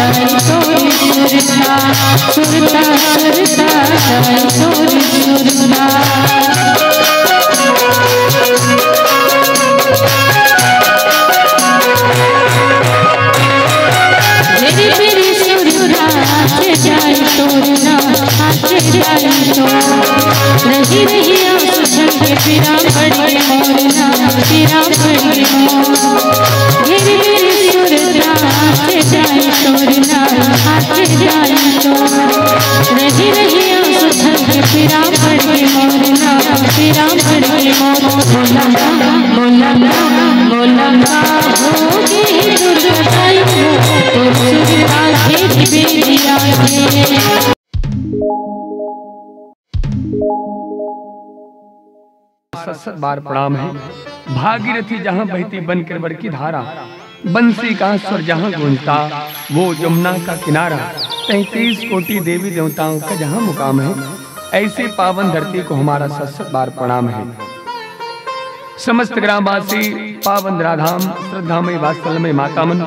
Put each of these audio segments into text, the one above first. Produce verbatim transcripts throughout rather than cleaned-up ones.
तोरी सुरता, सुरता, सुरता, तोरी सुरता। मेरी, मेरी सुरता, आके जाए तोरना, आके जाए तो। रही, रही आँसू छलके पीरा पड़ गे मोर ना, पीरा पड़ गे मोर। गिर गिर सुरता के जाई तोर ना, आके जाई तोर। रही रही आँसू छलके पीरा पड़ गे मोर ना, पीरा पड़ गे मोर। मोला ना, मोला ना, मोला ना होगे दुर्गा दाई हो, तोर सुरता के बेरिया के। शत शत बार प्रणाम हे। भागीरथी जहाँ बहती बन कर बड़की धारा, बंसी का स्वर जहाँ गूंजता, वो जमुना का किनारा। तैंतीस कोटि देवी देवताओं का जहाँ मुकाम हे, ऐसी पावन धरती को हमारा शत शत बार प्रणाम हे। समस्त ग्रामवासी, पावन धराधाम, श्रद्धामयी वात्सल्यमयी माता मन,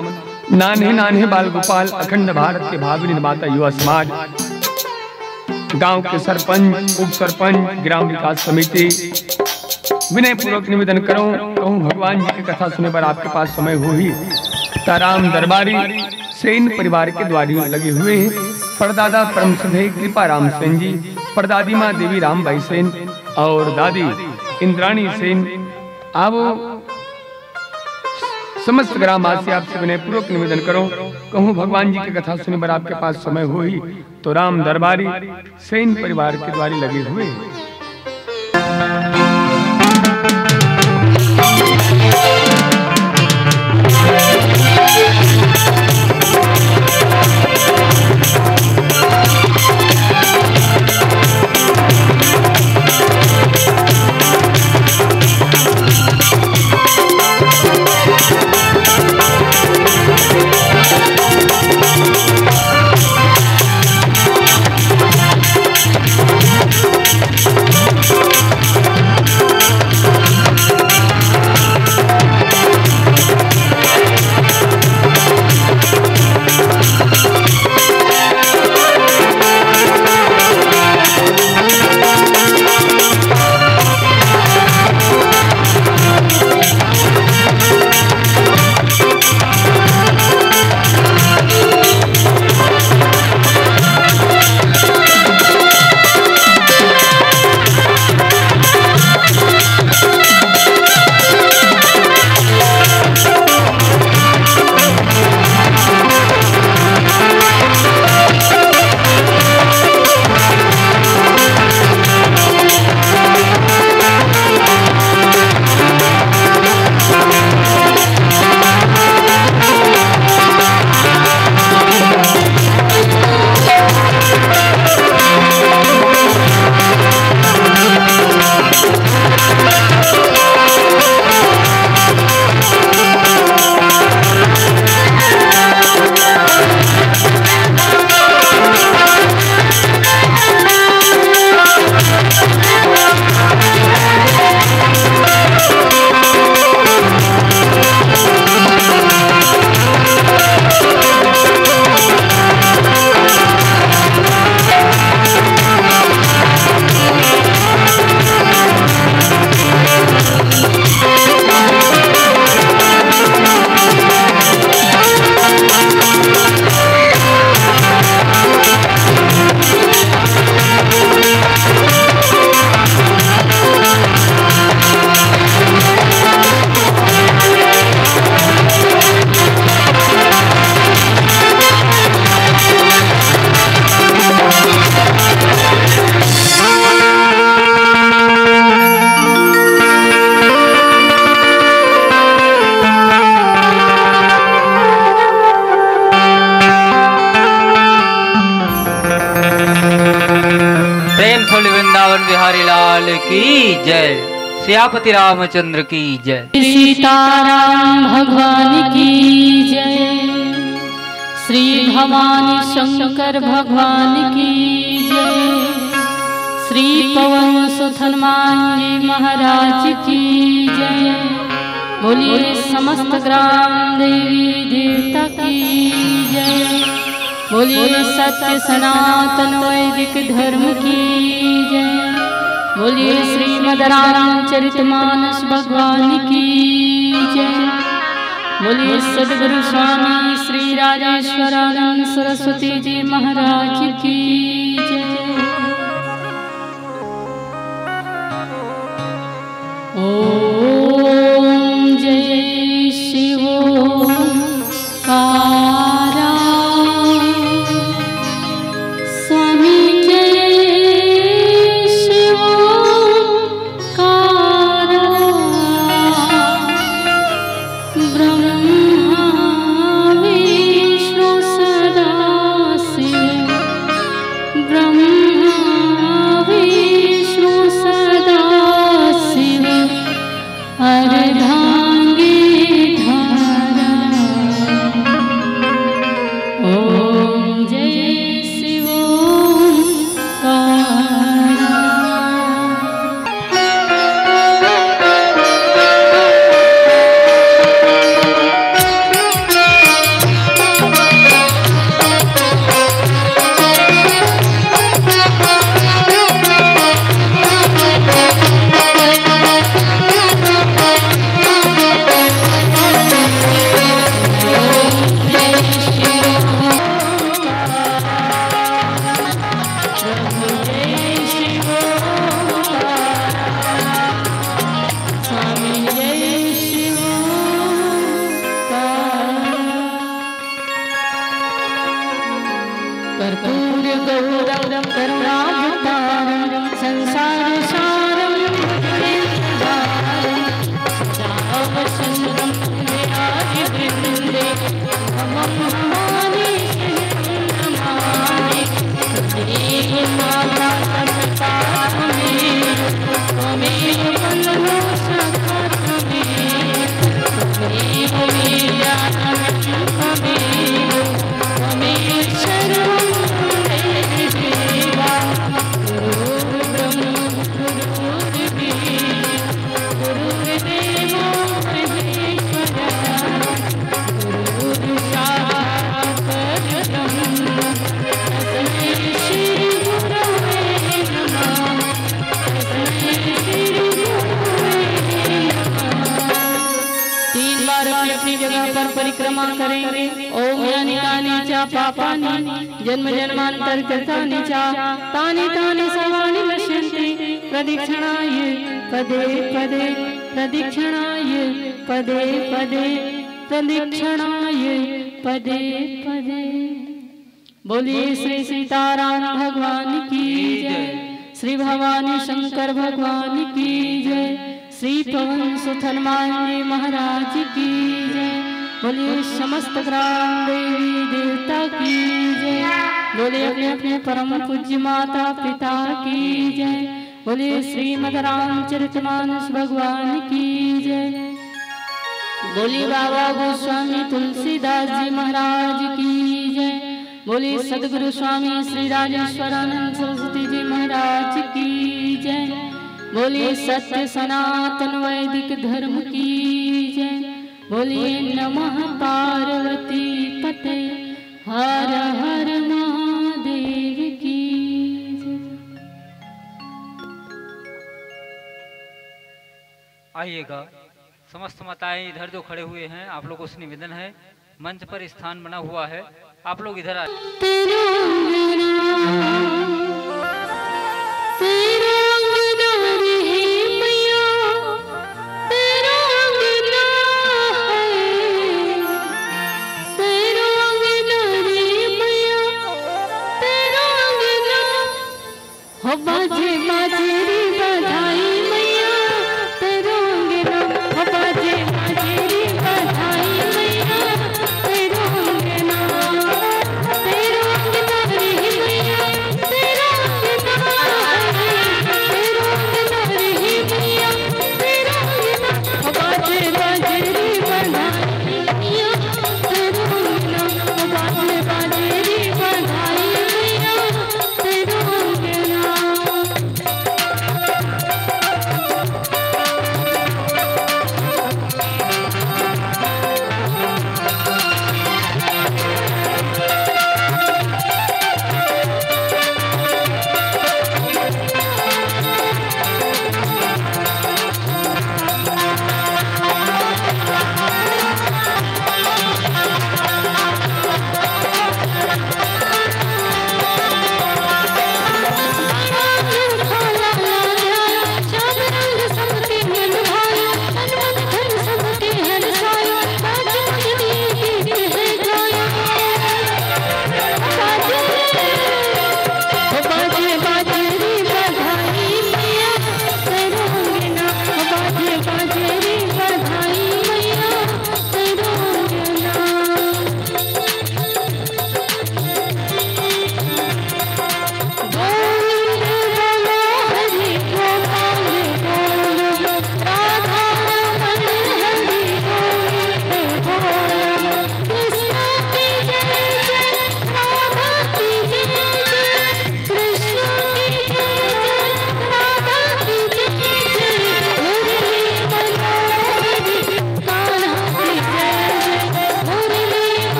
नान्हे नान्हे बाल गोपाल, अखंड भारत के भावी निर्माता युवा समाज, गांव के सरपंच, उप सरपंच, ग्राम विकास समिति, विनय पूर्वक निवेदन करो, कहूँ भगवान जी की कथा सुने बर आपके पास समय होही, त राम दरबारी सेन परिवार के द्वारी लगे हुए हैं। परदादा परम श्रद्धेय कृपा राम सेन जी, परदादी माँ देवी राम बाई सेन और दादी इंद्राणी सेन। आवो समस्त ग्रामवासी आपसे विनय पूर्वक निवेदन करो, कहूँ भगवान जी की कथा सुने बर आपके पास समय होही, तो राम दरबारी सेन परिवार के द्वारी लगे हुए हैं। प्रेम थोली वृंदावन बिहारी लाल की जय, सियापति रामचंद्र की जय। सीताराम भगवान की जय, श्री भवानी शंकर भगवान की जय, श्री पवन सुत हनुमान जी महाराज की जय। बोलिए समस्त ग्राम देवी देवता की जय। बोलिए सत्य सनातन वैदिक धर्म की जय। बोलिए श्रीमद् रामचरित मानस भगवान की जय। बोलिए सदगुरु स्वामी श्री राजेश्वरानंद सरस्वती जी महाराज की जय। ओम जय शिवोंकारा। स्वामी जय शिवोंकारा। ब्रह्मा विष्णु सदा शिव, ब्रह्मा विष्णु सदा शिव, अर्धांगीधारा। ओम जय शिवोंकारा। स्वामी जय शिवोंकारा। कर्पूर गौरम करुणावतारम संसार सारम भुजगेन्द्रहारम सदा वसंतम हृदयारविंदे मम भवानी सहितं नमामि। त्वमेव माता त्वमेव पिता त्वमेव, त्वमेव बन्धु सखा त्वमेव, त्वमेव विद्या त्वमेव, त्वमेव सर्वं मम देहि देवा। गुरुर्ब्रह्मा गुरुर्विष्णु गुरुर्देवो महेश्वरः। गुरुर्साक्षात् परब्रह्म तस्मै श्री गुरवे नमः। तस्मै श्री गुरवे नमः। तीन बार अपनी अपनी जगह पर परिक्रमा करेंगे। ओम यानि कानि च पापानि जन्म जन्मांतर कृतानि च तानि तानि सर्वाणि नश्यन्ति प्रदक्षिणाय पदे पदे, प्रदक्षिणाय पदे पदे, प्रदक्षिणाय पदे पदे। बोलिए श्री सीताराम भगवान की जय, श्री भवानी शंकर भगवान की जय, श्री पवन सुत हनुमान जी महाराज की जय। बोलिए समस्त ग्राम देवी देवता की जय। बोलिए अपने अपने परम पूज्य माता पिता की जय। बोलिए श्रीमद् रामचरितमानस भगवान की जय। बोलिए बाबा गोस्वामी तुलसीदास जी महाराज की जय। बोलिए सदगुरु स्वामी श्री राजेश्वरानंद सरस्वती जी महाराज की जय। बोलिए सत्य सनातन वैदिक धर्म की जय। बोलिए नमः पार्वती पते हर हर महादेव की जय। आइएगा, समस्त माताएं इधर जो खड़े हुए हैं, आप लोगों से निवेदन है, मंच पर स्थान बना हुआ है, आप लोग इधर आ तेरो अंगना, तेरो अंगना रे मैया, तेरो अंगना है, तेरो अंगना रे मैया, तेरो अंगना। हो बाजे बाजे री बधाई मैया, तेरो अंगना। हो बाजे बाजे री बधाई मैया, तेरो अंगना। तेरो अंगना रे मैया,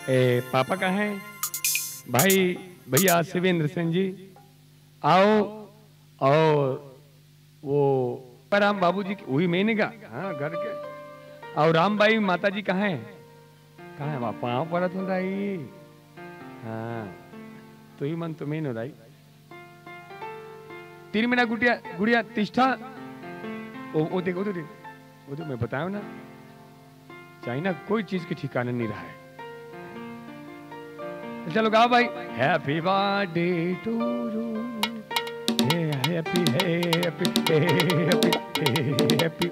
ए, पापा कहाँ है? भाई, भैया शिवेंद्र सिंह जी, आओ। और वो राम बाबू जी, वही मेन का, हाँ, घर के। और राम बाई माता जी कहाँ है? कहाँ है? वहाँ पाँव परत हो दाई। हाँ, तो ही मन तो मेन हो दाई। तीन महीना गुटिया, गुड़िया तिष्ठा। वो, वो देखो, वो तो देख, वो तो मैं बताया ना, चाइना कोई चीज के ठिकाने नहीं रहा है। चलो गाओ भाई। Happy birthday to you, हे happy, happy, happy, happy, happy।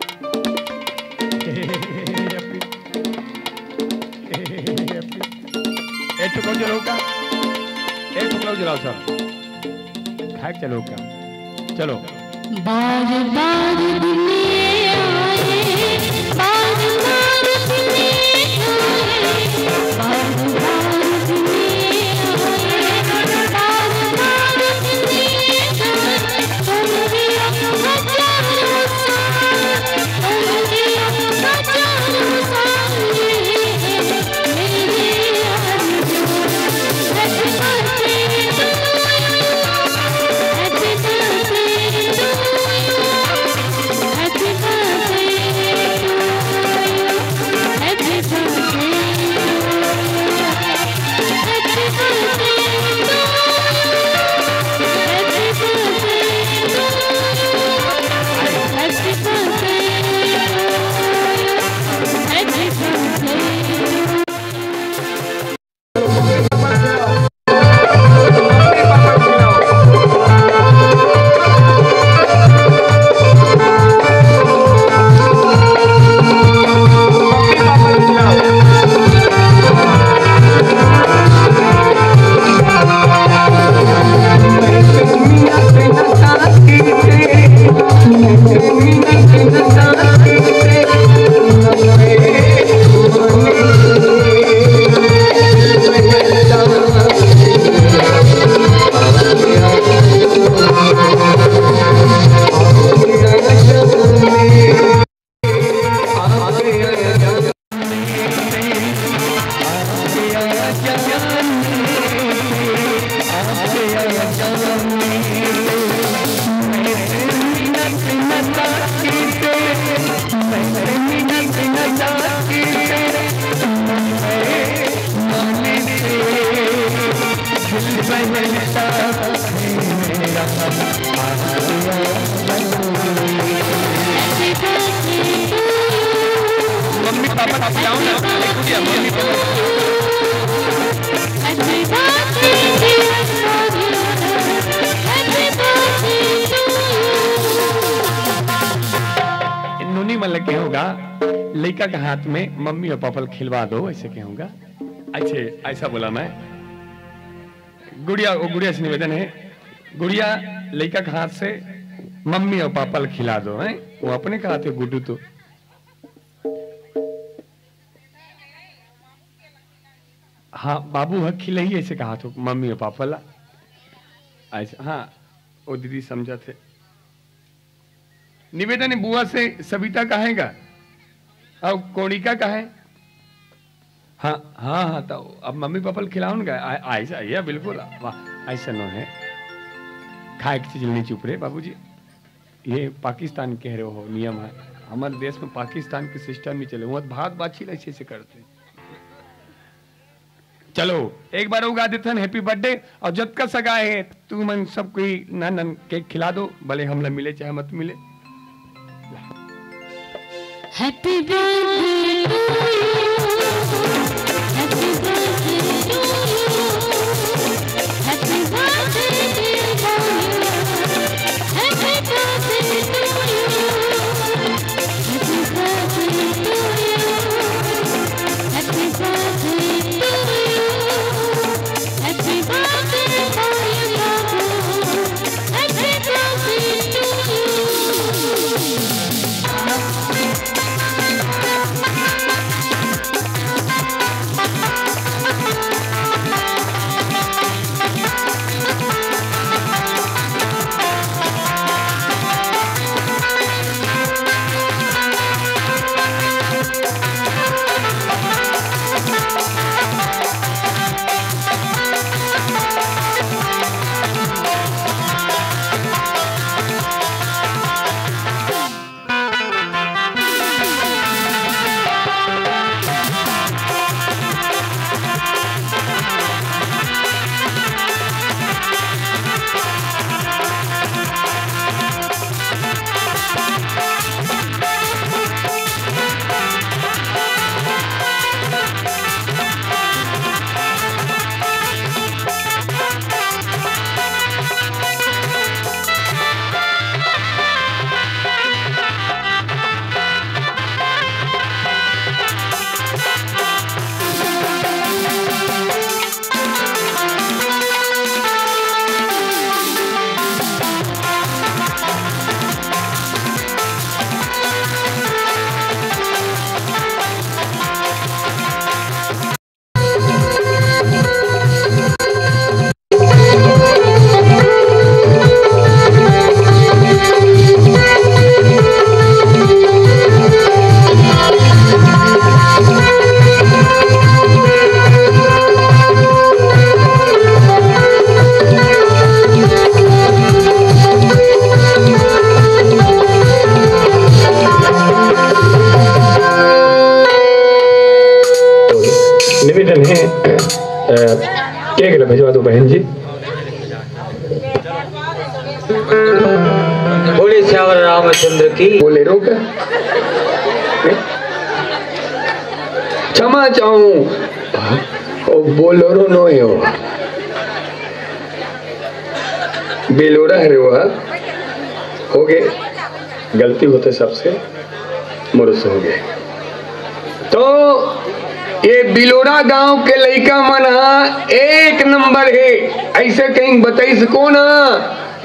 ए टुकड़ो जलाओ का? ए टुकड़ो जलाओ सब। खाए चलो का? चलो। बार बार दुनिया आए, बार बार दुनिया आए, बार बार दुनिया आए, बार बार दुनिया आए। मम्मी पापा को खिलाओ ना। अरे गुड़िया, मम्मी पापा। नोनी मन ल कहूँगा, लइका के हाथ में मम्मी और पापा ल खिलवा दो, ऐसे कहूँगा। ऐसे, ऐसा बोला मैं। गुड़िया, वो गुड़िया से निवेदन है, गुड़िया लइका के हाथ से मम्मी और पापा ल खिला दो, हैं? वो अपने कहा थे गुड्डू तो। हाँ, बाबू ह खिलही ऐसे कहा थे मम्मी और पापा ला। ऐसे, हाँ, वो दीदी समझा थे। निवेदन है बुआ से, सविता कहाँ है गा? और कोणिका कहाँ है? हाँ, हाँ, हाँ, तो अब मम्मी पापा ल खिलाओ ना, आ-, ऐसा, ये बिल्कुल, वाह, ऐसा नो है। खाए के चीज नहीं चुप रहे बाबूजी, ये पाकिस्तान कह रहे हो, नियम है। हमारे देश में पाकिस्तान के सिस्टम नहीं चले, वहाँ भात बाछी ऐसे ऐसे करते। चलो, एक बार उगा देथन हैप्पी बर्थडे, और जतका सगा है, तू मन सब कोई नन नन केक खिला दो, भले हमला मिले चाहे मत मिले। Happy birthday to you. Happy birthday to you. Happy birthday, dear boy. Happy birthday to you. Happy birthday to you. Happy birthday to you. Happy birthday, boy, Babu. Happy birthday to you. निवेदन है, अ, cake ला भिजवा दो बहन जी। बोले सियावर रामचंद्र की। Bolero का? क्षमा चाहूं, वो बोलेरो नो है वो। बेलोरा है रे वो, हाँ? हो गए, गलती होते सबसे, मोर से हो गए। तो ये बिलोरा गांव के लइका मन हा एक नंबर हे, ऐसे कहीं बताइस कोन हा?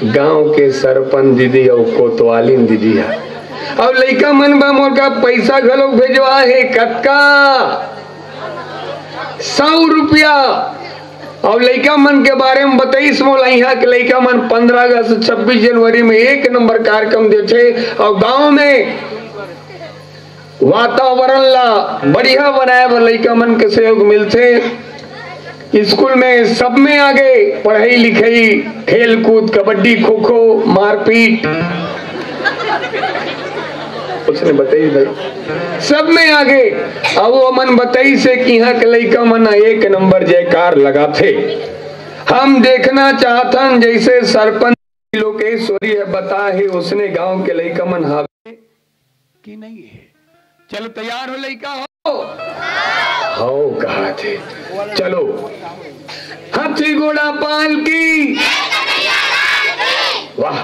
गांव के सरपंच दीदी अउ कोतवालिन दीदी हा। अउ लइका मन बा मोर का पैसा घलो भेजवा हे, कतका? सौ रुपया। अउ लइका मन के बारे में बताइस मोला, इहाँ के लइका मन पंद्रह अगस्त, छब्बीस जनवरी में एक नंबर कार्यक्रम देथे अउ गांव में वातावरण ला बढ़िया बनाए बर लइका मन के सहयोग मिलथे। स्कूल में सब में आगे, पढ़ाई लिखाई, खेल कूद, कबड्डी, खो खो, मारपीट, कुछ नहीं बताइए भाई, सब में आगे। अब वो मन बताइस हे कि इहाँ के लइका मन एक नंबर जयकार लगाथे। हम देखना चाहथन जैसे सरपंच लोकेश्वरी हे बता हे, उसने गांव के लइका मन हावे कि नहीं है? चलो तैयार हो लइका हो? हो कहा थे। चलो। हाथी घोड़ा पाल की। वाह।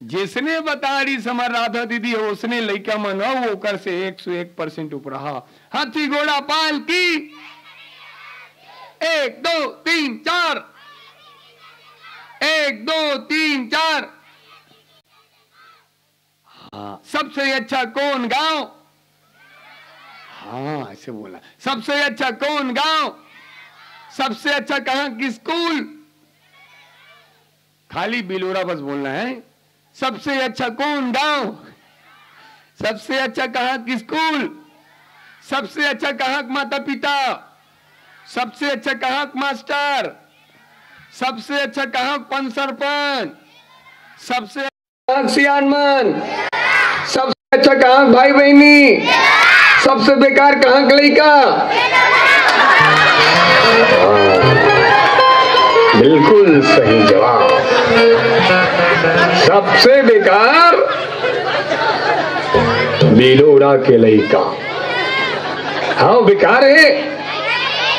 जिसने बता रही समर राधा दीदी हो, उसने लइका मन हो, ओकर से एक सौ एक परसेंट ऊपर रहा। हाथी घोड़ा पाल की। एक, दो, तीन, चार। एक, दो, तीन, चार। हाँ, सबसे अच्छा कौन गांव? हाँ, ऐसे बोला। सबसे अच्छा कौन गांव? सबसे अच्छा कहाँ की स्कूल? खाली बिलोरा बस बोलना है। सबसे अच्छा कौन गांव? सबसे अच्छा कहाँ की स्कूल? सबसे अच्छा कहाँ का माता पिता? सबसे अच्छा कहाँ का मास्टर? सबसे अच्छा कहाँ का पंच सरपंच? सबसे कहाँ सियान मन? सबसे अच्छा कहाँ भाई बहिनी? सबसे बेकार कहाँ के लइका? हाँ, बिल्कुल सही जवाब। सबसे बेकार बिलोरा के लइका। हाँ, बेकार है।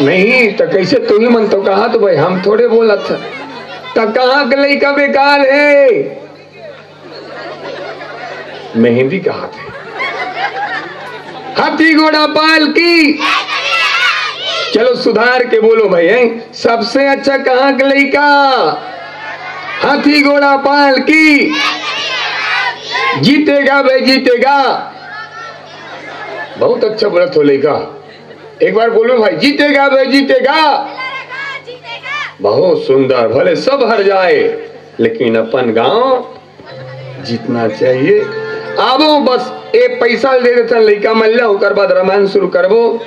नहीं तो कैसे तुही मन तो कहा तो भाई हम थोड़े बोलत ह। तो कहाँ के लइका बेकार है? मेहंदी कहा थे। हाथी घोड़ा पाल की। चलो सुधार के बोलो भाई, हैं? सबसे अच्छा कहाँ के लइका? हाथी घोड़ा पाल की। जीतेगा भाई, जीतेगा। बहुत अच्छा बोलत हो लइका। एक बार बोलो भाई, जीतेगा भाई, जीतेगा। बहुत सुंदर, भले सब हर जाए, लेकिन अपन गांव जीतना चाहिए। आबो बस, ए पैसा दे देथन लइका मन ला, ओकर बाद रामायण शुरू करबो।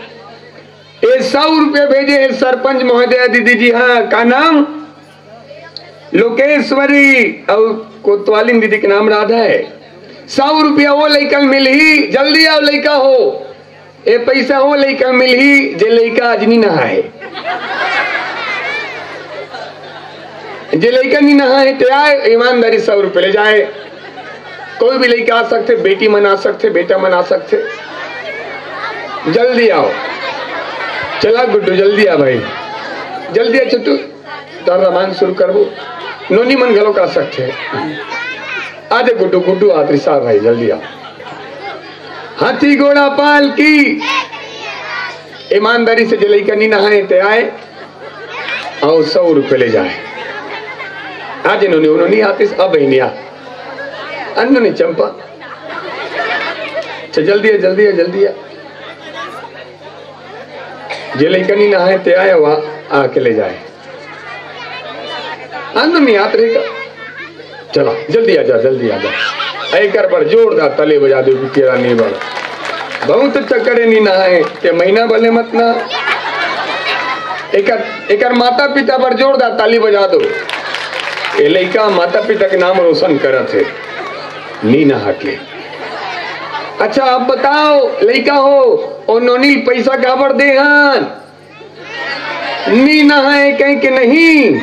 ए सौ रुपया भेजे हे सरपंच महोदय दीदी जी, हाँ, का नाम? लोकेश्वरी, अउ कोतवालिन दीदी के नाम राधा है। सौ रुपया वो लइका मिलही, जल्दी आओ लइका हो। ए पैसा वो लइका मिलही, जे लइका आज नी नहाए। जे लइका नी नहाए, ते आए, ईमानदारी सौ रुपये ले जाए। कोई भी लइका आ सकथे, बेटी मन आ सकथे, बेटा मन आ सकथे। जल्दी आओ। चला गुड्डू, जल्दी आ भाई। जल्दी आ छोटू, तार रामायण शुरू करबो। नोनी मन घलो का सकथे। आ दे गुड्डू, गुड्डू आ, त्रिशा भाई, जल्दी आ। हाथी घोड़ा पाल की। ईमानदारी से जे लइका नी नहाए, ते आए। अउ सौ रुपये ले जाए। आज इन्होंने, उन्होंने आते अब बहिनी आ। अन्नों ने चंपा। अच्छा, जल्दी आ, जल्दी आ, जल्दी आ। जे लइका नी नहाए, ते आए, वहाँ आके ले जाए। अन्नों ने आत रहेगा। चला, जल्दी आ जा, जल्दी आ जा। एकर पर जोरदार ताली बजा दो, बिटिया रानी बर। बहुत अच्छा करे नी नहाए, ते महीना भले मत ना। एकर, एकर माता पिता पर जोरदार ताली बजा दो। ये लइका माता पिता के नाम रोशन करत हे, नी नहा के। अच्छा, अब बताओ, लइका हो, ओ नोनी पैसा काबर दे हन? नी नहाए कहिके नहीं,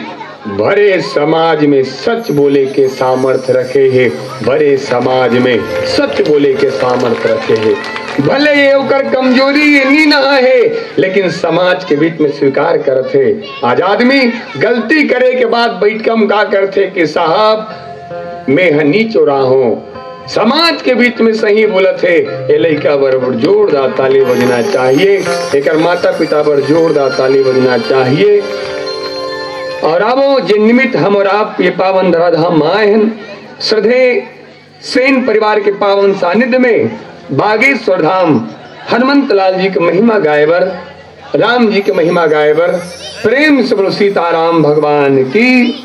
भरे समाज में सच बोले के सामर्थ्य रखे हे, भरे समाज में सच बोले के सामर्थ्य रखे हे। भले ये ओकर कमजोरी ये नी नहाए हे, लेकिन समाज के बीच में स्वीकार करत हे। आज आदमी गलती करे के बाद बैठका म का करथे कि साहब, मैं ह नी चोराहों, समाज के बीच में सही बोलत हे। ए लइका बर जोरदार ताली बजना चाहिए, एकर माता पिता बर जोरदार ताली बजना चाहिए। और आवो, जे निमित्त हम और आप ये पावन धराधाम म आए हन, श्रद्धेय सेन परिवार के पावन सानिध्य में बागेश्वर धाम हनुमंत लाल जी के महिमा गाए बर, राम जी के महिमा गाए बर प्रेम से बोलो सीताराम भगवान की।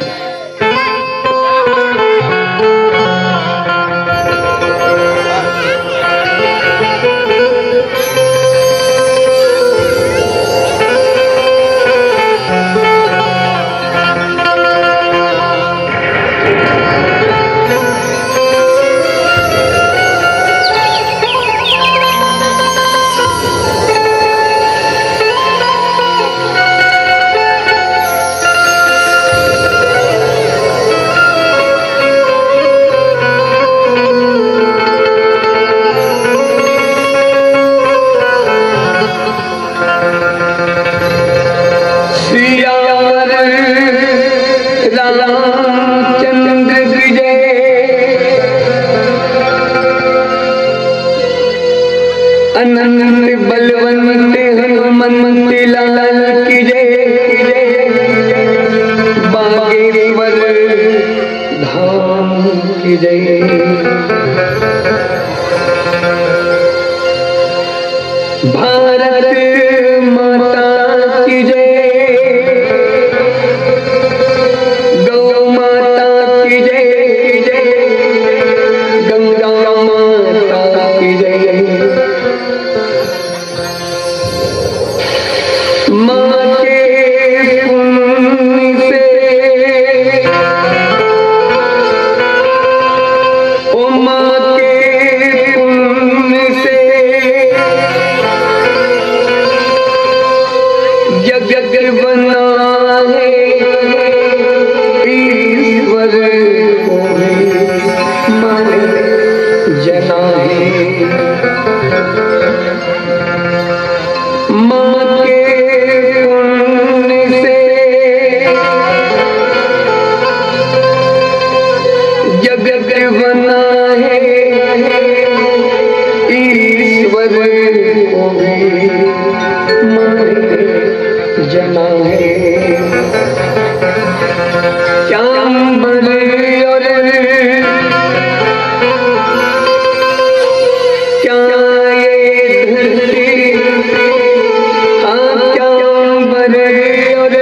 सियावर रामचंद्र की जय, अनंत बलवंत हनुमंत लाल की जय, बागेश्वर धाम की जय। भारत माता की जय, गौ माता की जय, गंगा माता की जय। माँ के पुण्य से, ओ माँ के पुण्य से, जग बना है, ईश्वर को भी माँ ने जना है। माँ के पुण्य से जगत बना है, ईश्वर को भी माँ ने जना है। क्या अंबर और क्या ये धरती, हाँ, क्या अंबर और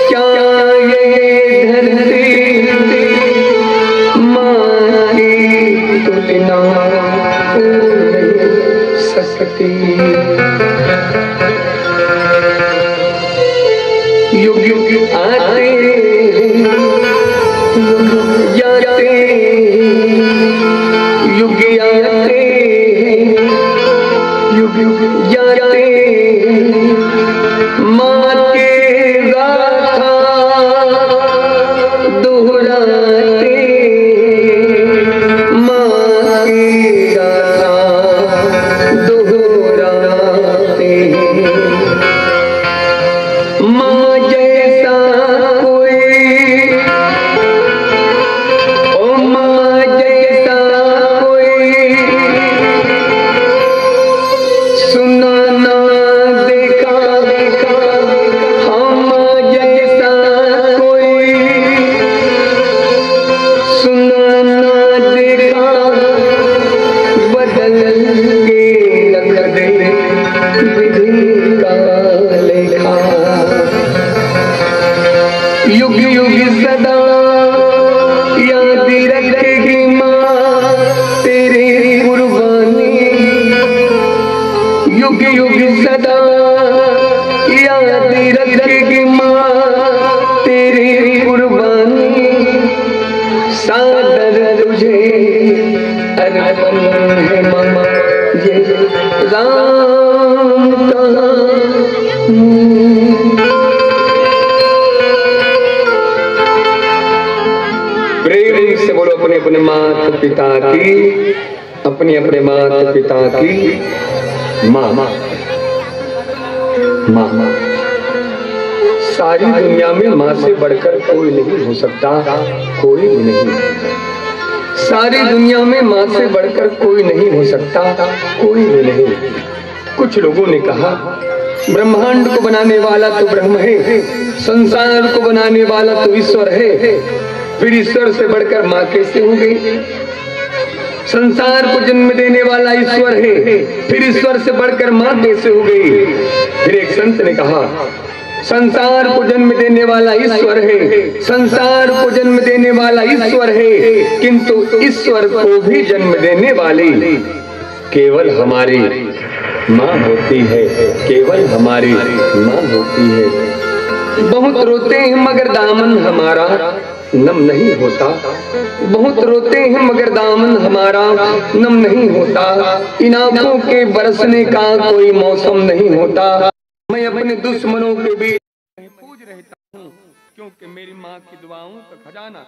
क्या ये धरती, माँ की तुलना हो नहीं सकती। युग युग आते हैं, युग जाते हैं, युग आते हैं, युग युग जाते हैं। माँ के गाथा दोहराते, माँ की गाथा दोहराते। माँ जैसा कोई, ओ माँ जैसा कोई, सुना ना देखा, हाँ माँ जैसा कोई, सुना ना देखा, बदल के रख दे विधि का लेखा। युग युग सदा याद रखेगी माँ तेरी कुर्बानी। युग युग सदा याद रखेगी माँ तेरी कुर्बानी। सादर तुझे अर्पण है माँ ये राम प्रेम से बोलो अपने अपने माता पिता की, अपने अपने माता पिता की माँ, माँ, माँ। सारी दुनिया में माँ से बढ़कर कोई नहीं हो सकता, कोई भी नहीं। सारी दुनिया में माँ से बढ़कर कोई नहीं हो सकता, कोई भी नहीं। कुछ लोगों ने कहा, ब्रह्मांड को बनाने वाला तो ब्रह्म है, संसार को बनाने वाला तो ईश्वर है, फिर ईश्वर से बढ़कर माँ कैसे हो गई? संसार को जन्म देने वाला ईश्वर है, फिर ईश्वर से बढ़कर माँ कैसे हो गई? फिर एक संत ने कहा, संसार को जन्म देने वाला ईश्वर है, संसार को जन्म देने वाला ईश्वर है, किंतु ईश्वर को भी जन्म देने वाली केवल हमारी माँ होती है, केवल हमारी माँ होती है। बहुत रोते हैं मगर दामन हमारा नम नहीं होता, बहुत रोते हैं मगर दामन हमारा नम नहीं होता, इन आंखों के बरसने का कोई मौसम नहीं होता। मैं अपने दुश्मनों के बीच महफूज रहता हूँ, क्योंकि मेरी माँ की दुआओं का खजाना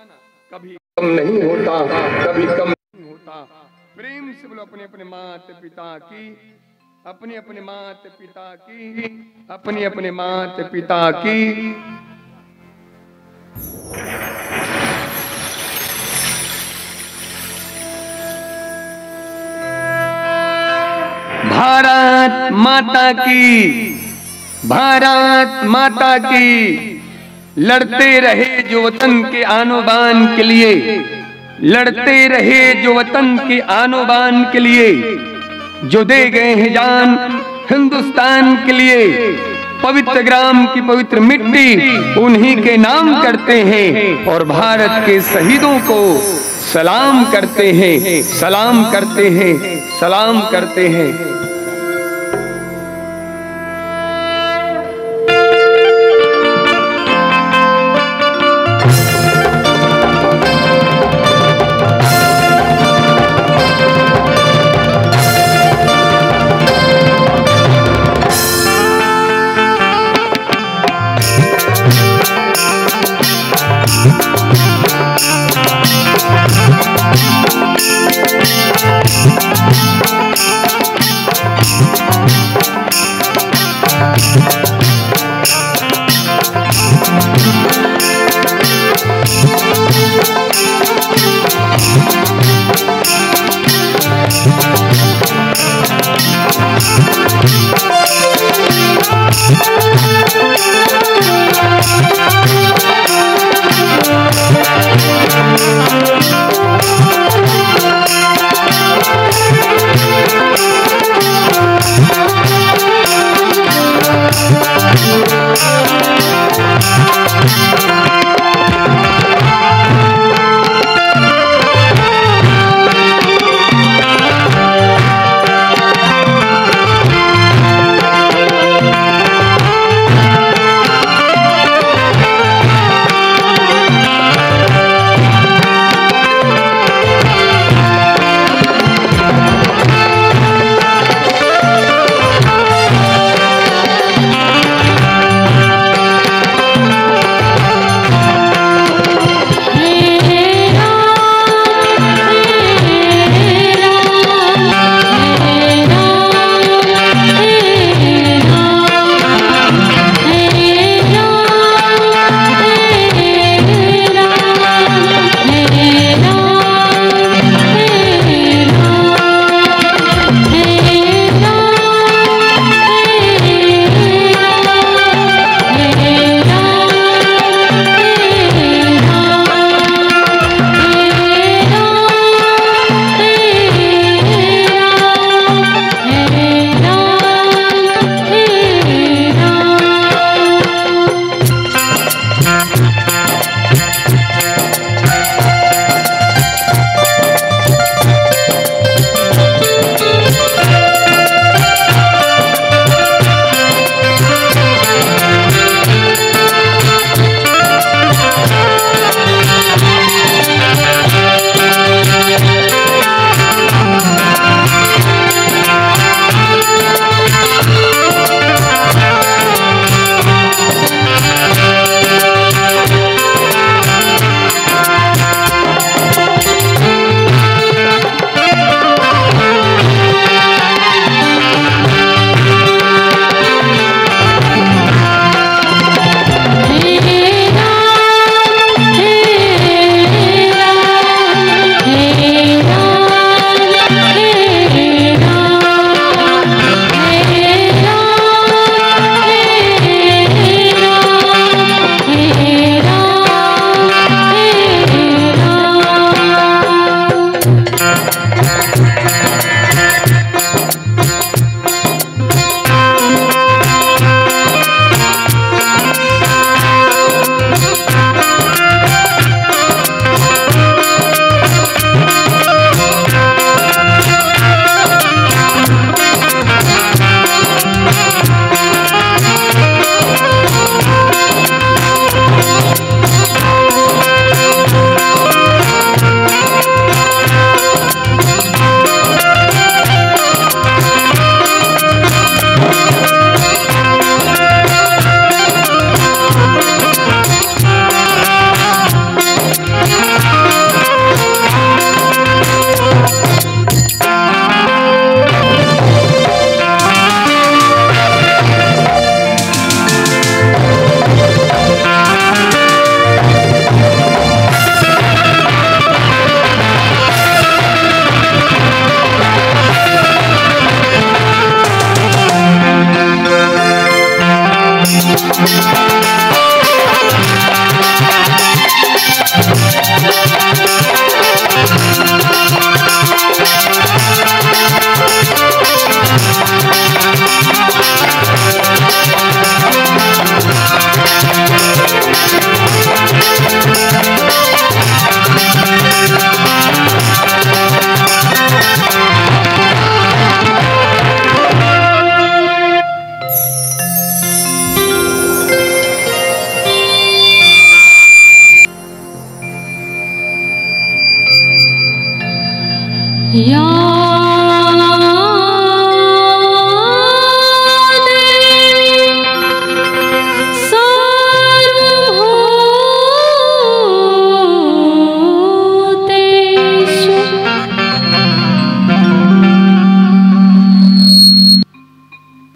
कभी कम नहीं होता, कभी कम नहीं होता। प्रेम से बोलो अपने अपने माता पिता की, अपने अपने माता पिता की, अपने अपने माता पिता की। भारत माता की, भारत माता की। लड़ते रहे जो वतन के आनो बान के लिए, लड़ते रहे जो वतन के आनो बान के लिए, जो दे गए हैं जान हिंदुस्तान के लिए। पवित्र ग्राम की पवित्र मिट्टी उन्हीं के नाम करते हैं और भारत के शहीदों को सलाम करते हैं, सलाम करते हैं, सलाम करते हैं।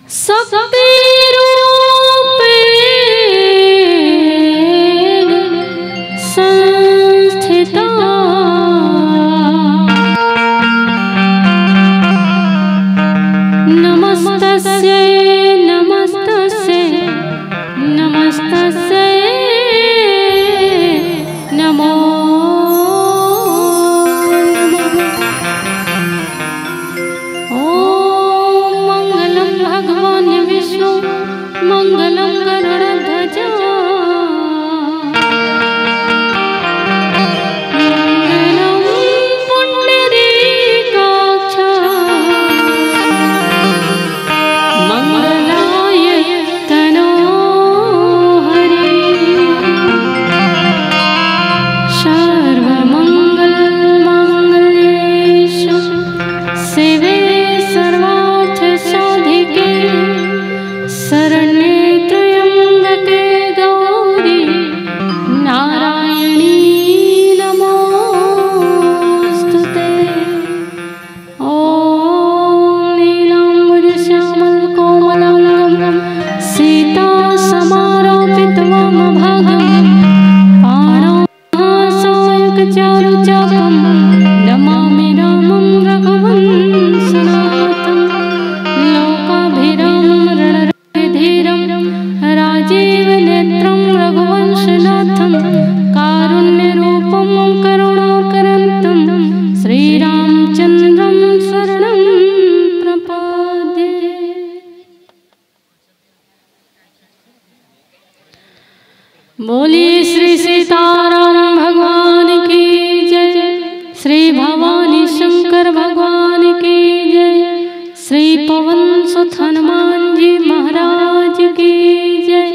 शक्ति रूपेण संस्थिता। नमस्तस्यै, नमस्तस्यै, नमस्तस्यै नमो नमः। ॐ मङ्गलं भगवान् विष्णु, मङ्गलं गरुडध्वज, मङ्गलं पुण्डरीकाक्ष, मङ्गलाय तनो हरि। सर्वमङ्गलमाङ्गल्ये शिवे सर्वार्थसाधिके शरण्ये त्र्यम्बके गौरी नारायणी नमोऽस्तु ते। ॐ नीलाम्बुजश्यामलकोमलाङ्गं सीतासमारोपितवामभागं पाणौ महासायकचारुचापं नमामि रामं रघुवंशनाथम्। लोकाभिरामं रणरङ्गधीरं राजीवनेत्रं रघुवंशनाथं कारुण्यरूपं करुणाकरन्तं श्रीरामचन्द्रं शरणं प्रपद्ये। बोलिए श्री सीताराम भगवान की जय, श्री भवानी शंकर भगवान की जय, श्री पवन सुत हनुमान जी महाराज की जय।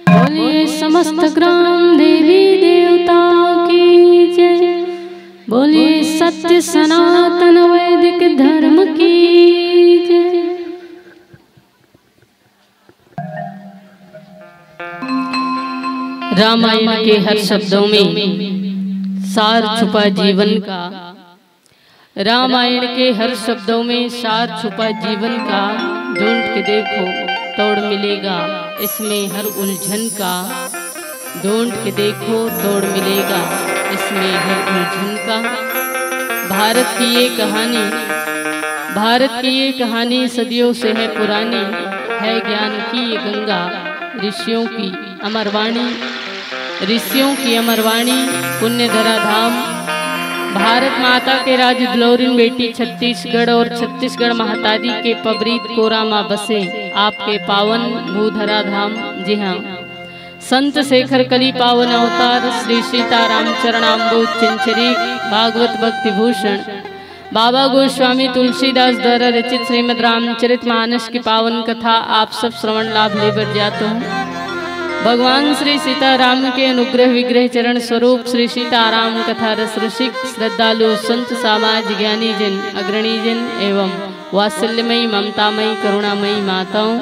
बोलिए समस्त ग्राम देवी देवता की जय। बोलिए सत्य सनातन वैदिक धर्म की जय। रामायण के हर शब्दों में सार छुपा जीवन का। रामायण के हर शब्दों में सार छुपा जीवन का। ढूंढ के देखो, तोड़ मिलेगा इसमें हर उलझन का। ढूंढ के देखो, तोड़ मिलेगा इसमें हर उलझन का। भारत की ये कहानी, भारत की ये कहानी सदियों से है पुरानी, है ज्ञान की ये गंगा, ऋषियों की अमरवाणी, ऋषियों की अमरवाणी, पुण्य धरा धाम, भारत माता के राज दुलौरिन बेटी छत्तीसगढ़ और छत्तीसगढ़ महतारी के पबरीत कोरा मा बसे आपके पावन भूधरा धाम। जी हाँ, संत शेखर कली पावन अवतार श्री सीताराम चरणाम्बोज चंचरी भागवत भक्ति भूषण बाबा गोस्वामी तुलसीदास द्वारा रचित श्रीमद् रामचरित मानस की पावन कथा आप सब श्रवण लाभ ले बर जात हो। भगवान श्री सीताराम के अनुग्रह विग्रह चरण स्वरूप श्री सीताराम कथा रस रसिक श्रद्धालु संत समाज ज्ञानी जन अग्रणी जन एवं वात्सल्यमयी ममतामयी करुणामयी माताओं,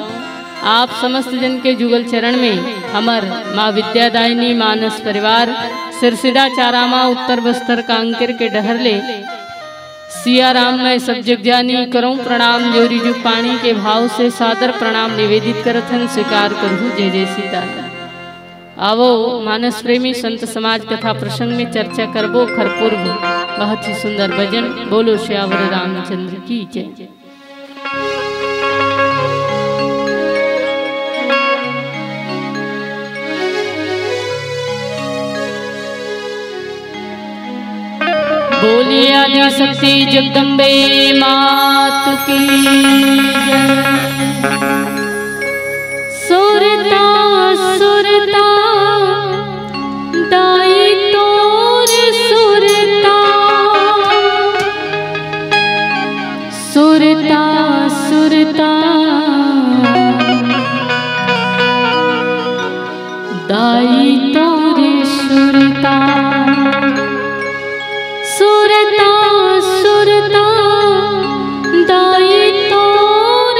आप समस्त जन के जुगल चरण में हमर माँ विद्यादायिनी मानस परिवार सिरसिदा चारामा उत्तर बस्तर कांकेर के डहर ले सिया राम मैं सब जग जानी, करऊं प्रणाम जोरी जुग पानी के भाव से सादर प्रणाम निवेदित करत हन, स्वीकार करहु जय जय सीता। आवो मानस प्रेमी संत समाज कथा प्रसंग में चर्चा करबो खरपुर बहुत ही सुंदर भजन। बोलो सियावर रामचंद्र की जय। बोलिए आदि शक्ति जगदम्बे मात की जय। सुरता सुरता दाई तोर सुरता, सुरता सुरता दाई तोर सुरता, सुरता सुरता दाई तोर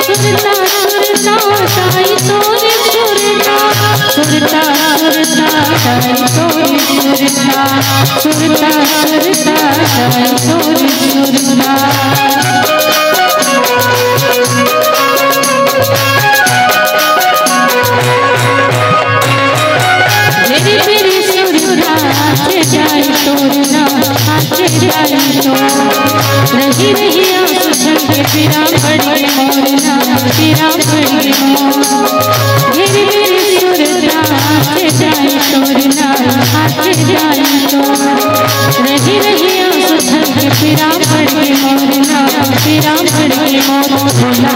सुरता सुरता दाई तोर सुरता, सुरता सुरता दाई तोर सुरता, सुरता सुरता दाई तोर सुरता। मेरी मेरी सुरता, आके जाए तोर ना, आके जाए तो। रही रही आंसू छन के पीरा पड़ गे मोर ना, पीरा पड़ गे मोर। मेरी मेरी सुरता, आके जाए तोर ना, आके जाए तो। रही रही आंसू छन के पीरा पड़ गे मोर ना, पीरा पड़ गे मोर। मोला,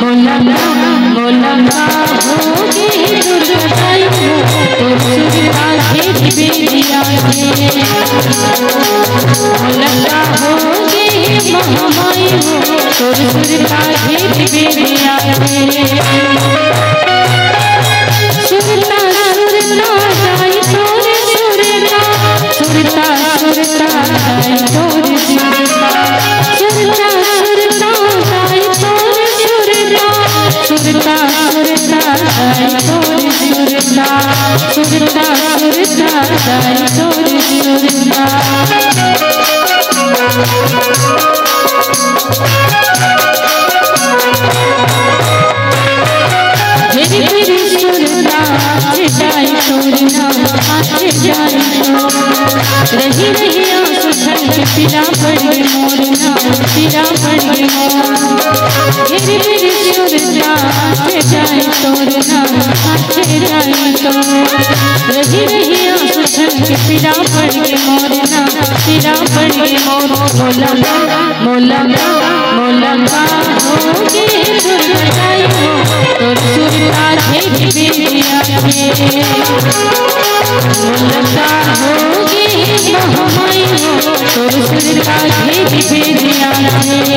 मोला, मोला होगे दुर्गा दाई हो, तोर सुरता घेर बेरिया हे। मोला होगे महामाई हो, तोर सुरता घेर बेरिया हे। सुरता सुरता दाई तोर सुरता, सुरता सुरता दाई तोर सुरता, सुरता सुरता दाई तोर सुरता, सुरता सुरता दाई तोर सुरता, सुरता सुरता दाई तोर सुरता। मेरी मेरी सुरता, आके जाए तोर ना, आके जाए तो। रही रही आंसू छन के पीरा पड़ गे मोर ना, पीरा पड़ गे मोर। मेरी मेरी सुरता, आके जाए तोर ना, आके जाए तो। रही रही आंसू छन के पीरा पड़ गे मोर ना, पीरा पड़ गे मोर। मोला, मोला, मोला होगे दुर्गा दाई हो, तोर सुरता घेर बेरिया हे। मोला होगे महामाई हो, तोर सुरता घेर बेरिया हे। मोला,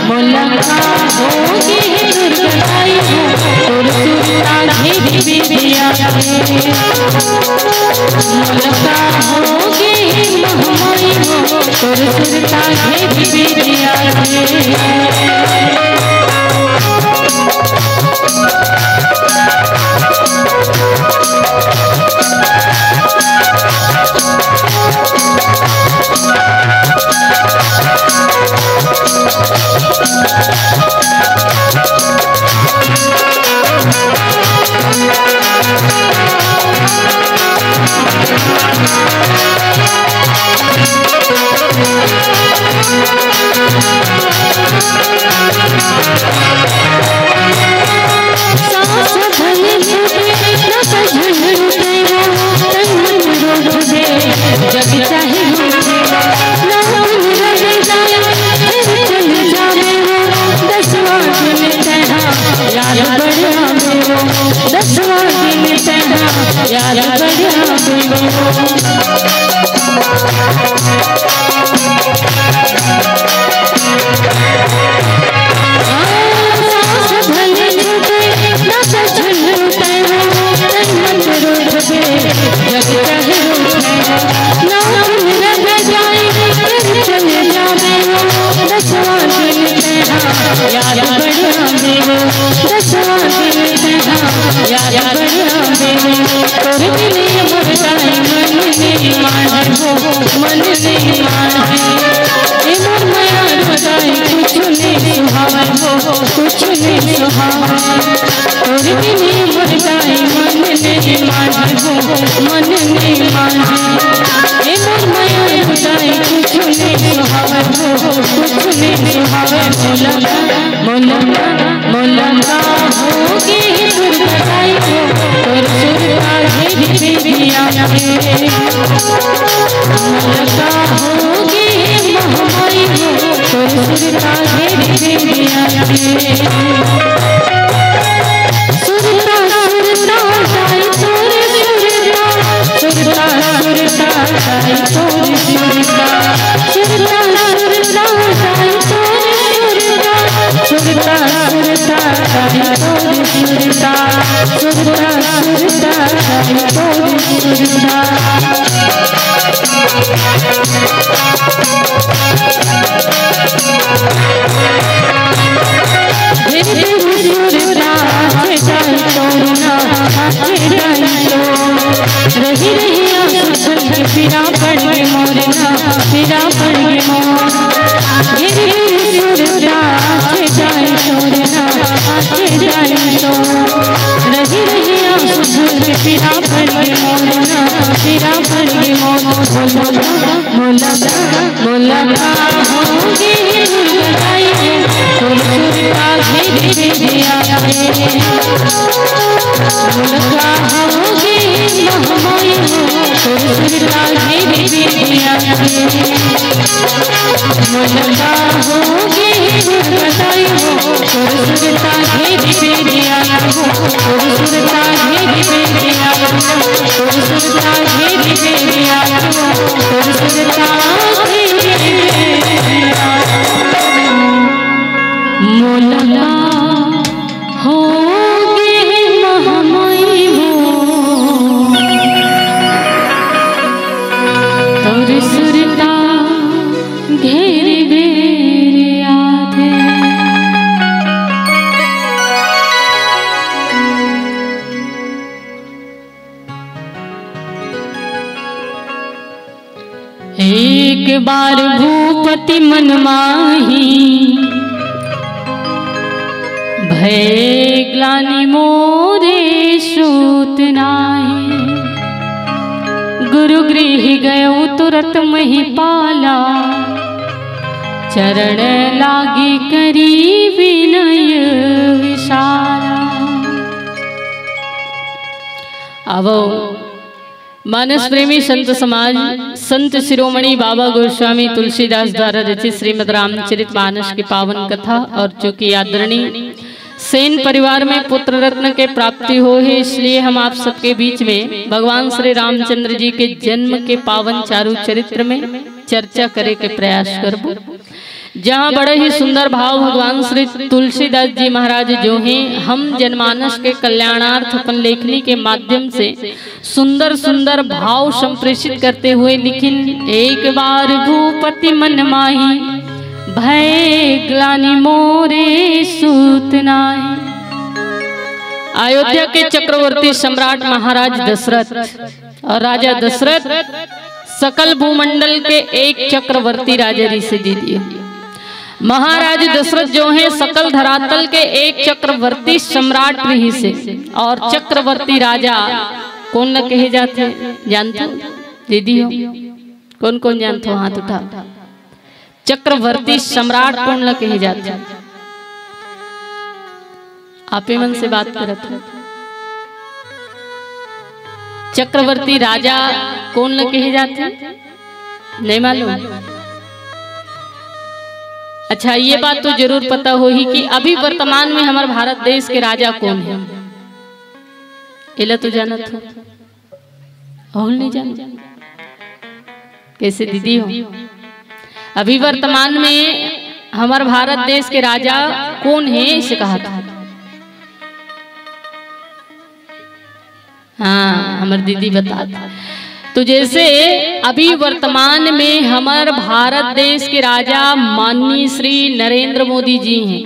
मोला होगे दुर्गा दाई हो, तोर सुरता घेर बेरिया हे। मोला होगे महामाई हो, तोर सुरता घेर बेरिया हे। कुछ नहीं सुहावे मोला, मोला, मोला का होगे दुर्गताई हो, तोर सुरता घेर दे दिया रे। मोला का होगे महामाई हो, तोर सुरता घेर दे दिया रे। सुरता, सुरता, जाई तोर सुरता, सुरता, सुरता, जाई तोर सुरता, सुरता, सुरता, जाई तोर सुरता, सुरता, सुरता, जाई तोर सुरता, सुरता, सुरता, जाई तोर सुरता। रही रही आंसू छलके पीरा पड़ गे मोर ना, पीरा पड़ गे मोर। गिर गिर सुरता आंखें जाए तोर ना, आंखें जाए तो। रही रही आंसू छलके पीरा पड़ गे मोर ना, पीरा पड़ गे मोर। मोला, मोला, मोला का होगे दुर्गताई हो, तोर सुरता घेर दे दिया रे। मोला का होगे महामाई हो, तोर सुरता घेर दे दिया रे। मोला का होगे दुर्गताई हो, तोर सुरता घेर दे दिया रे। तोर सुरता घेर दे दिया रे। तोर सुरता घेर दे दिया रे। तोर सुरता घेर दे दिया रे। मोला होगे महामाई हो, तोर सुरता घेर बेर आथे। एक बार भूपति मन माही, भय ग्लानि मोरे सूत नाही। गुरु गृह गयो तुरत मही पाला, चरण लागी करी विनय विशाला। आवो मानस प्रेमी संत समाज, संत शिरोमणि बाबा गोस्वामी तुलसीदास द्वारा रचित श्रीमद् रामचरित मानस की पावन कथा, और चूंकि आदरणीय सेन परिवार में पुत्र रत्न के प्राप्ति हो है, इसलिए हम आप सबके बीच में भगवान श्री रामचंद्र जी के जन्म के पावन चारु चरित्र में चर्चा करे के प्रयास करबो। जहाँ बड़े ही सुंदर भाव भगवान श्री तुलसीदास जी महाराज जो हैं, हम जनमानस के कल्याणार्थ अपन लेखनी के माध्यम से सुंदर सुंदर भाव संप्रेषित करते हुए लिखिन, एक बार भूपति मन माही, भय ग्लानि मोरे सूत नाही। अयोध्या के चक्रवर्ती सम्राट महाराज दशरथ और राजा दशरथ सकल भूमंडल के एक चक्रवर्ती राजा रिहिसे दीदी। महाराज दशरथ जो है सकल धरातल के एक चक्रवर्ती सम्राट रिहिसे। और चक्रवर्ती राजा कोन ल कहे जाथे, जानथो दीदी हो? कोन कोन जानथो, हाथ उठाओ। चक्रवर्ती सम्राट कोन ल कहे जाथे? आपे मन से बात करत हो। चक्रवर्ती राजा कोन ल कहे जाथे? नहीं मालूम? अच्छा, ये बात तो जरूर पता होही कि अभी वर्तमान में हमर भारत देश के राजा कोन है। एला तो जानत हो? अउ ल नहीं जानो? कैसे दीदी हो? अभी वर्तमान में हमर भारत देश के राजा कोन है, इसे कहा था। हाँ, हमर दीदी बता था। तो जैसे अभी वर्तमान में हमर भारत देश के राजा माननीय श्री नरेंद्र मोदी जी हैं,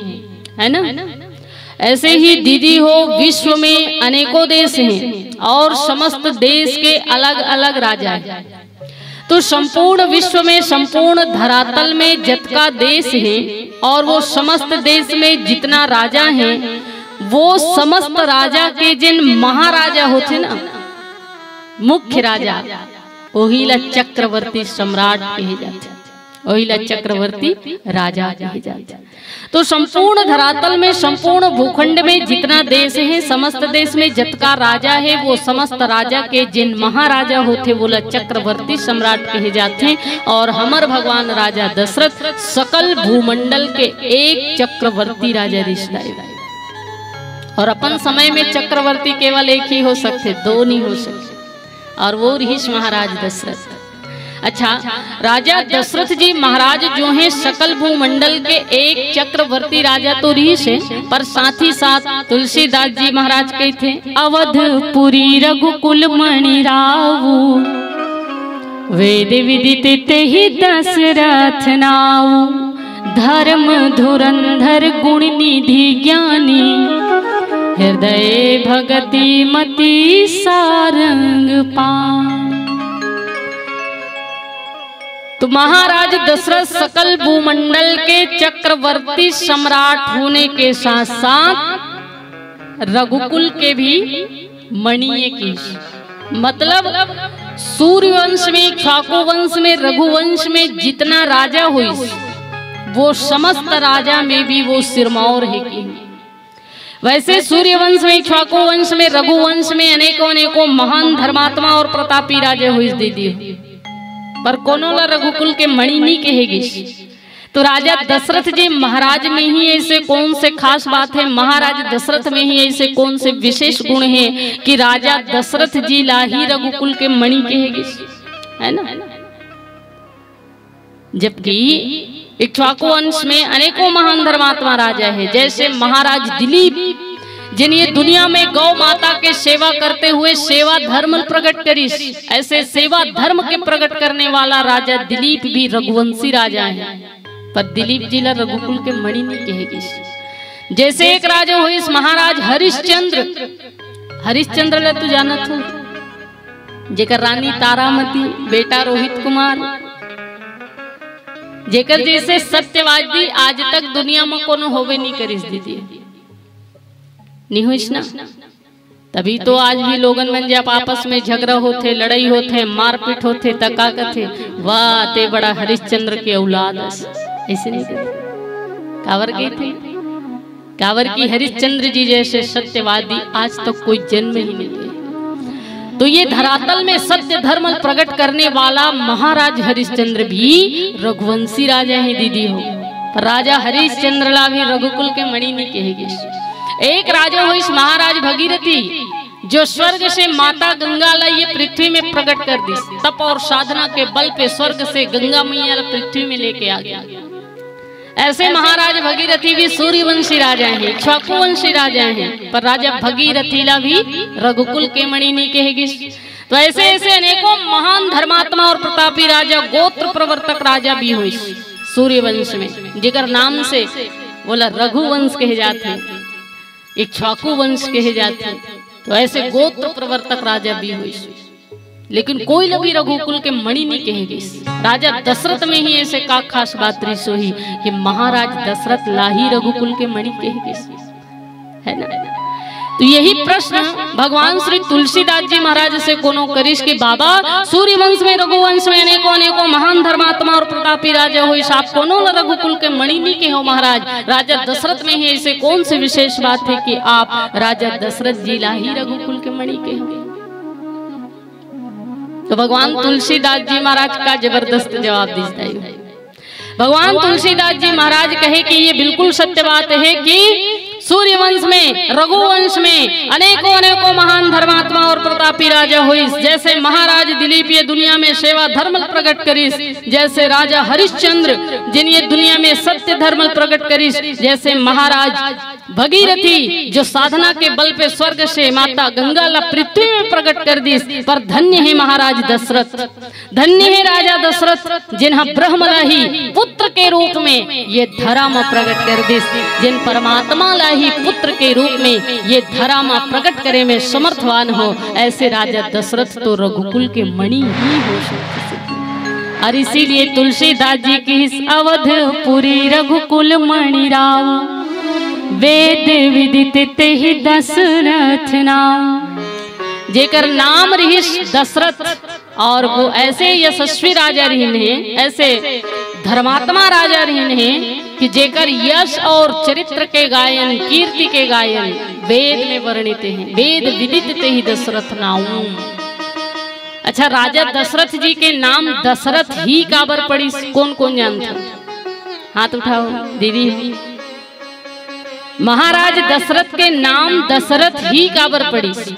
है ना? ऐसे ही दीदी हो, विश्व में अनेकों देश हैं और समस्त देश के अलग-अलग राजा हैं। तो संपूर्ण विश्व में, संपूर्ण धरातल में जतका देश हैं और वो समस्त देश में जितना राजा हैं, वो समस्त राजा के जिन महाराजा होथे ना, मुख्य राजा, ओही ला चक्रवर्ती सम्राट कहे जाथे। ओही ला चक्रवर्ती राजा कहे जाथे। तो संपूर्ण धरातल में, संपूर्ण भूखंड में जितना देश हे, समस्त देश में जतका राजा हे, वो समस्त राजा के जेन महाराजा होथे, वोला चक्रवर्ती सम्राट कहे जाथे। और हमर भगवान राजा दशरथ सकल भूमंडल के एक चक्रवर्ती राजा रिहिस दाई। और अपन समय में चक्रवर्ती केवल एक ही हो सकथे, दो नहीं हो सकथे, और वो रिहिस महाराज दशरथ। अच्छा, राजा दशरथ जी महाराज जो हे, सकल भूमंडल के एक चक्रवर्ती राजा तो रिहिस हे, पर साथ ही साथ तुलसीदास जी महाराज कहिथे, "अवधपुरी रघुकुल मणि राऊ, वेद विदित तेहि दशरथ नाऊ, धर्म धुरंधर गुण निधि ज्ञानी, हृदय भगति मति सारंग पाऊ।" तो महाराज दशरथ सकल भूमंडल के चक्रवर्ती सम्राट होने के साथ साथ रघुकुल के भी मणि एक ही, मतलब सूर्यवंश में, इक्ष्वाकु वंश में, रघुवंश में जितना राजा होइस, वो समस्त राजा में भी वो सिरमौर हे कि। वैसे सूर्यवंश में, इक्ष्वाकु वंश में, रघुवंश में अनेकों अनेकों महान धर्मात्मा और प्रतापी राजा होइस दीदी, पर कोनो ला रघुकुल के मणि नहीं कहे गिस। तो राजा दशरथ जी महाराज में ही ऐसे कौन से खास बात है, महाराज दशरथ में ही ऐसे कौन से विशेष गुण हैं कि राजा दशरथ जी ला ही रघुकुल के मणि कहे गिस, है ना? जबकि इक्ष्वाकु वंश में अनेकों महान धर्मात्मा राजा है, जैसे महाराज दिलीप, जिन ये दुनिया में गौ माता के सेवा करते हुए सेवा धर्म प्रकट करिस। ऐसे सेवा धर्म के प्रकट करने वाला राजा दिलीप भी रघुवंशी राजा है, पर दिलीप जी ला रघुकुल के मणि नहीं कहे गिस। जैसे एक राजा होइस महाराज हरिश्चंद्र, हरिश्चंद्र ला तो जानत हो, जेकर रानी तारामती, बेटा रोहित कुमार, जेकर जैसे सत्यवादी आज तक दुनिया में कोनो होवे नहीं करिस दीदी, नहीं होइस ना। तभी तो आज भी लोगन मन जब आपस में झगड़ा होथे, लड़ाई होथे, मारपीट होथे, त का कथे, "वाह, ते बड़ा हरिश्चंद्र के औलाद अस।" ऐसे नहीं कथे। काबर कथे? काबर कि हरिश्चंद्र जी जैसे सत्यवादी आज तक कोई जन्म ही नहीं लिया। तो ये धरातल में सत्य धर्म प्रकट करने वाला महाराज हरिश्चंद्र भी रघुवंशी राजा है दीदी हो, पर राजा हरिश्चंद्र ला भी रघुकुल के मणि नहीं कहे गिस। एक राजा होइस महाराज भगीरथी, जो स्वर्ग से माता गंगा ला ये पृथ्वी में प्रकट कर दिस। तप और साधना के बल पे स्वर्ग से गंगा मैया ला पृथ्वी में लेके आ गया। ऐसे महाराज भगीरथी भी सूर्यवंशी राजा हैं, इक्ष्वाकुवंशी राजा हैं, पर राजा भगीरथी ला भी रघुकुल के मणि नहीं कहे गिस। तो ऐसे ऐसे अनेकों महान धर्मात्मा और प्रतापी राजा, गोत्र प्रवर्तक राजा भी होइस सूर्यवंश में, जेकर नाम से वोला रघुवंश कहे जाथे, इक्ष्वाकु वंश कहे जाथे। तो ऐसे गोत्र प्रवर्तक राजा भी होइस, लेकिन कोई ला भी रघुकुल के मणि नहीं कहे गिस। राजा दशरथ में ही ऐसे का खास बात रिहिस होही कि महाराज दशरथ ला ही रघुकुल के मणि कहे गिस, है ना? तो यही प्रश्न भगवान श्री तुलसीदास जी महाराज से कोनो करिस कि बाबा, सूर्यवंश में, रघुवंश में अनेकों अनेकों महान धर्मात्मा और प्रतापी राजा होइस, आप कोनो ला रघुकुल के मणि नहीं कहे हो महाराज। राजा दशरथ में ही ऐसे कौन सी विशेष बात है कि आप राजा दशरथ जी ला ही रघुकुल के मणि कहे हो? तो भगवान तुलसीदास जी महाराज का जबरदस्त जवाब दिस दाई। भगवान तुलसीदास जी महाराज कहे कि ये बिल्कुल सत्य बात है कि सूर्यवंश में, रघुवंश में अनेकों अनेकों महान धर्मात्मा और प्रतापी राजा होइस, जैसे महाराज दिलीप ये दुनिया में सेवा धर्म प्रकट करिस, जैसे राजा हरिश्चंद्र जिन ये दुनिया में सत्य धर्म प्रकट करिस, जैसे महाराज भगीरथी जो साधना के बल पे स्वर्ग से माता गंगा ला पृथ्वी में प्रकट कर दिस, पर धन्य है महाराज दशरथ, धन्य है राजा दशरथ, जिन हा ब्रह्म ला ही पुत्र के रूप में ये धरा म प्रकट कर दिस, जिन परमात्मा ला ही पुत्र के रूप में ये धरा म प्रकट करे में समर्थवान हो, ऐसे राजा दशरथ तो रघुकुल के मणि ही हो सकते। और इसीलिए तुलसीदास जी की इस अवधपुरी रघुकुल मणि राव, वेद विदित तेहि दशरथ नाव। जेकर नाम रहिस दशरथ और वो ऐसे यशस्वी राजा रहिन हे, ऐसे धर्मात्मा राजा रहिन हे कि जेकर यश और चरित्र के गायन, कीर्ति के गायन वेद में वर्णित हे, वेद विदित तेहि दशरथ नाऊ। अच्छा, राजा दशरथ जी के नाम दशरथ ही काबर पड़िस, कोन कोन जानथे? हाथ उठाओ दीदी। महाराज दशरथ के नाम दशरथ ही काबर पड़िस,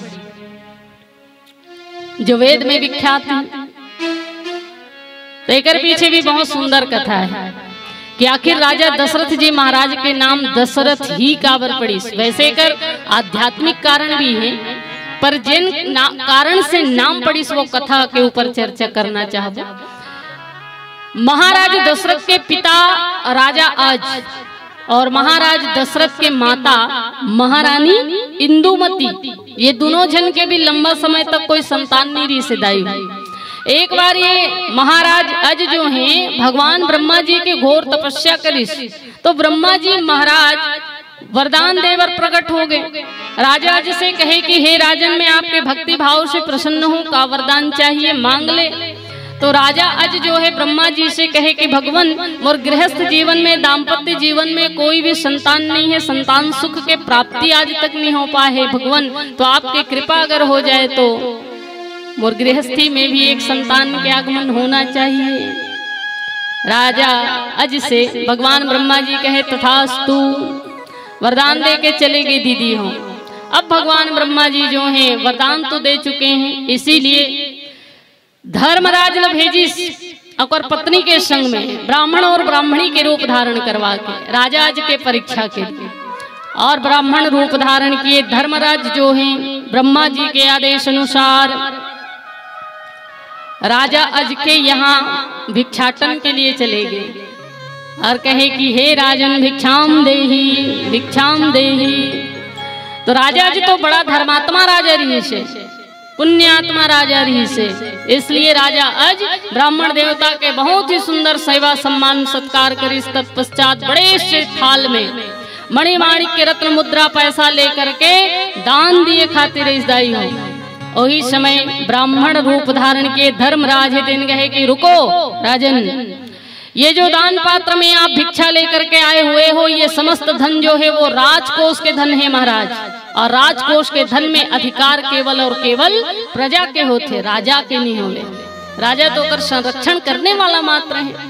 जो वेद में विख्यात हे? तो एकर पीछे भी बहुत सुंदर कथा हे कि आखिर राजा दशरथ जी महाराज के नाम दशरथ ही काबर पड़िस। वैसे एकर आध्यात्मिक कारण भी हे, पर जिन ना-, कारण से नाम पड़िस, वो कथा के ऊपर चर्चा करना चाहबो। महाराज दशरथ के पिता राजा अज और महाराज दशरथ के माता महारानी इंदुमती, ये दोनों झन के भी लंबा समय तक कोई संतान नहीं रहिस हे दाई। एक बार ये महाराज अज जो हे, भगवान ब्रह्मा जी के घोर तपस्या करिस, तो ब्रह्मा जी महाराज वरदान देबर प्रकट हो गए। राजा अज से कहे कि हे राजन, मैं आपके भक्ति भाव से प्रसन्न हूँ, का वरदान चाहिए मांग ले। तो राजा अज जो हे ब्रह्मा जी से कहे कि भगवान, मोर गृहस्थ जीवन में, दाम्पत्य जीवन में कोई भी संतान नहीं हे, संतान सुख के प्राप्ति आज तक नहीं हो पाए हे भगवान, तो आपकी कृपा अगर हो जाए तो मोर गृहस्थी में भी एक संतान के आगमन होना चाहिए। राजा अज से भगवान ब्रह्मा जी कहे, तथास्तु, वरदान दे के चले गए दीदी हो। अब भगवान ब्रह्मा जी जो हे वरदान तो दे चुके हे, इसीलिए धर्मराज ल भेजिस ओकर पत्नी के संग में ब्राह्मण और ब्राह्मणी के रूप धारण करवा के राजा अज के परीक्षा के लिए। और ब्राह्मण रूप धारण किए धर्मराज जो हे ब्रह्मा जी के आदेश अनुसार राजा अज के यहाँ भिक्षाटन के लिए चले गए और कहे कि हे राजन, भिक्षाम देहि, भिक्षाम देहि। तो राजा अज तो बड़ा धर्मात्मा राजा रहिस हे, पुण्यात्मा राजा रहिस हे, इसलिए राजा अज ब्राह्मण देवता के बहुत ही सुंदर सेवा, सम्मान, सत्कार करिस। तत्पश्चात बड़े से थाल में मणि माणिक्य रत्न मुद्रा पैसा लेकर के दान दिए खातिर रहिस दाई हो। वही समय ब्राह्मण रूप धारण किए धर्मराज हे तेन कहे कि रुको राजन, ये जो दान पात्र में आप भिक्षा लेकर के आए हुए हो, ये समस्त धन जो हे वो राजकोष के धन हे महाराज, और राजकोष के धन में अधिकार केवल और केवल प्रजा के होथे, राजा के नहीं होवे। राजा तो ओकर संरक्षण करने वाला मात्र हे।